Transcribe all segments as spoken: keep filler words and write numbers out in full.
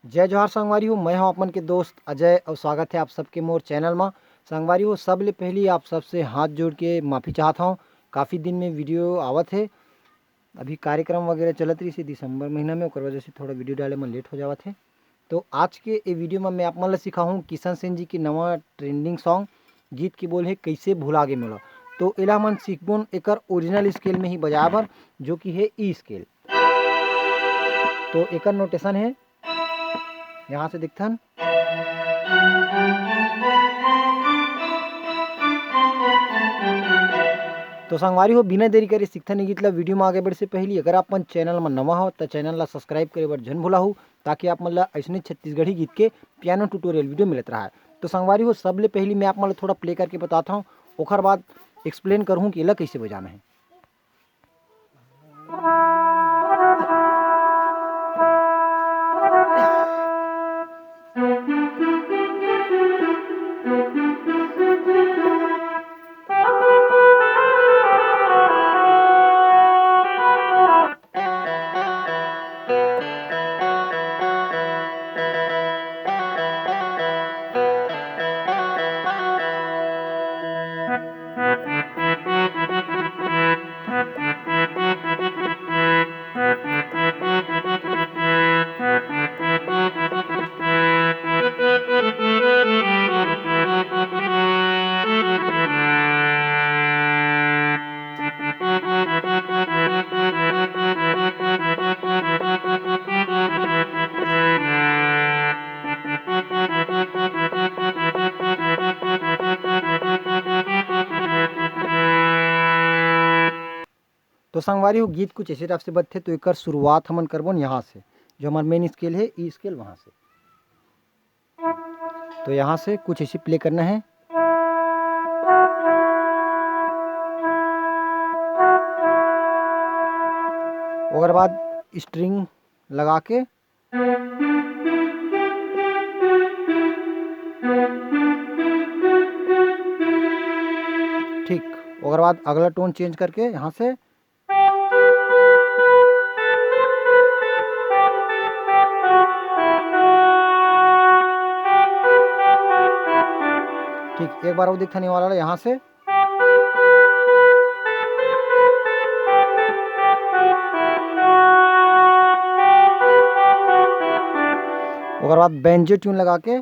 जय जोहार संगवारी हो, मैं हूं आप मन के दोस्त अजय और स्वागत है आप सबके मोर चैनल मा। संगवारी हो, सबले पहली आप सबसे हाथ जोड़ के माफ़ी चाहत हूं, काफ़ी दिन में वीडियो आवत है। अभी कार्यक्रम वगैरह चलत रहिस हे दिसंबर महीना में, ओकर वजह से थोड़ा वीडियो डाले में लेट हो जावत है। तो आज के ये वीडियो में मैं आप मन ला सिखाहूँ किशन सेन जी के नवा ट्रेंडिंग सॉन्ग, गीत के बोल है कैसे भुला गे मोला। तो एला हमन सीखबोन एकर ओरिजिनल स्केल में ही बजाए बर, जो कि है ई स्केल। तो एकर नोटेशन है, यहाँ से देखथन। तो संगवारी हो, बिना देरी करे सीखथन ये गीत ला। वीडियो में आगे बढ़े से पहली अगर आप अपन चैनल में नवा हो तो चैनल ला सब्सक्राइब करे बर झन भुलाहू, ताकि आप मन ला ऐसने छत्तीसगढ़ी गीत के पियानो ट्यूटोरियल वीडियो मिलत रहा। तो संगवारी हो, सबले पहली मैं आप मन ला थोड़ा प्ले करके बताता हूँ, ओकर बाद एक्सप्लेन करहूँ कि एला कैसे बजाना है। तो संगवारी हो, गीत कुछ ऐसे टाइप से बजथे। तो एकर शुरुआत हमन करबोन यहाँ से, जो हमार मेन स्केल है, ई स्केल, वहाँ से। तो यहाँ से कुछ ऐसे प्ले करना है। ओकर बाद स्ट्रिंग लगा के, ठीक, ओकर बाद अगला टोन चेंज करके यहाँ से, ठीक, एक बार वो दिखने वाला है यहाँ से। ओकर बाद बेंजो ट्यून लगा के,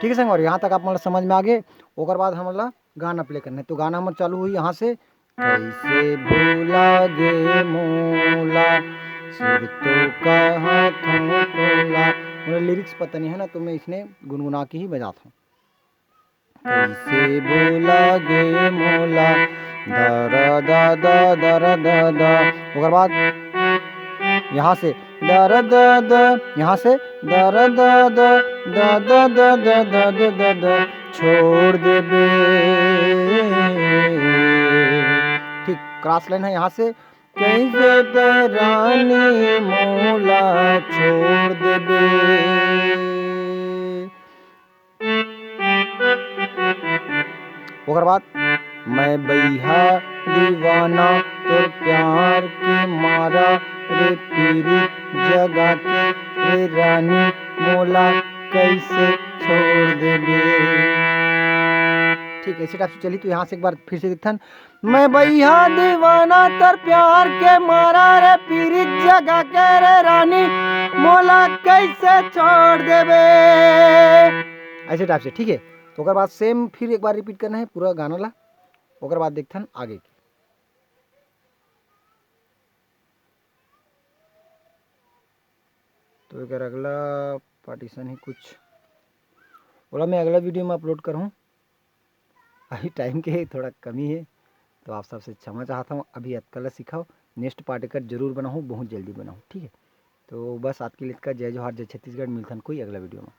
ठीक है संगवारी, यहाँ तक आप मन ला समझ में आ गे। ओकर बाद हमन ला गाना प्ले करना है। तो गाना हमर चालू होही यहाँ से, कैसे भुला गे मोला, सिर तो कहत हूँ तोला। मोला लिरिक्स पता नहीं है ना, तो मैं इसने गुनगुना के ही बजाता हूँ। कैसे भुला गे मोला, दरा दा दा दरा दा दा। ओकर बाद यहाँ से दरा दा दा, यहाँ से दरा दा दा, दा दा दा दा दा दा दा, छोड़ देबे। ठीक, क्रॉस लाइन है यहाँ से, कैसे त रानी मोला छोड़ देबे। ओकर बाद, मैं बइहा दीवाना तोर प्यार के मारा रे, पीरित जगा के रे रानी मोला कैसे छोड़ देबे। ठीक, ऐसे टाइप से चली। तो यहाँ से एक बार फिर से देखथन, मैं बइहा दीवाना तोर प्यार के मारा रे, पीरित जगा के रे रानी मोला कैसे छोड़ देबे। ऐसे टाइप से, ठीक है। तो ओकर बाद सेम फिर एक बार रिपीट करना है पूरा गाना ला, ओकर बाद देखथन आगे के। तो एकर अगला पार्टीशन ही कुछ, ओला मैं अगला वीडियो में अपलोड करहूँ। अभी टाइम के थोड़ा कमी है, तो आप सबसे क्षमा चाहता हूँ। अभी अतका ला सिखाओ, नेक्स्ट पार्ट एकर जरूर बनाहूँ, बहुत जल्दी बनाहूँ, ठीक है। तो बस आज के लिए इतका। जय जोहार, जय छत्तीसगढ़। मिलथन कोई अगला वीडियो में।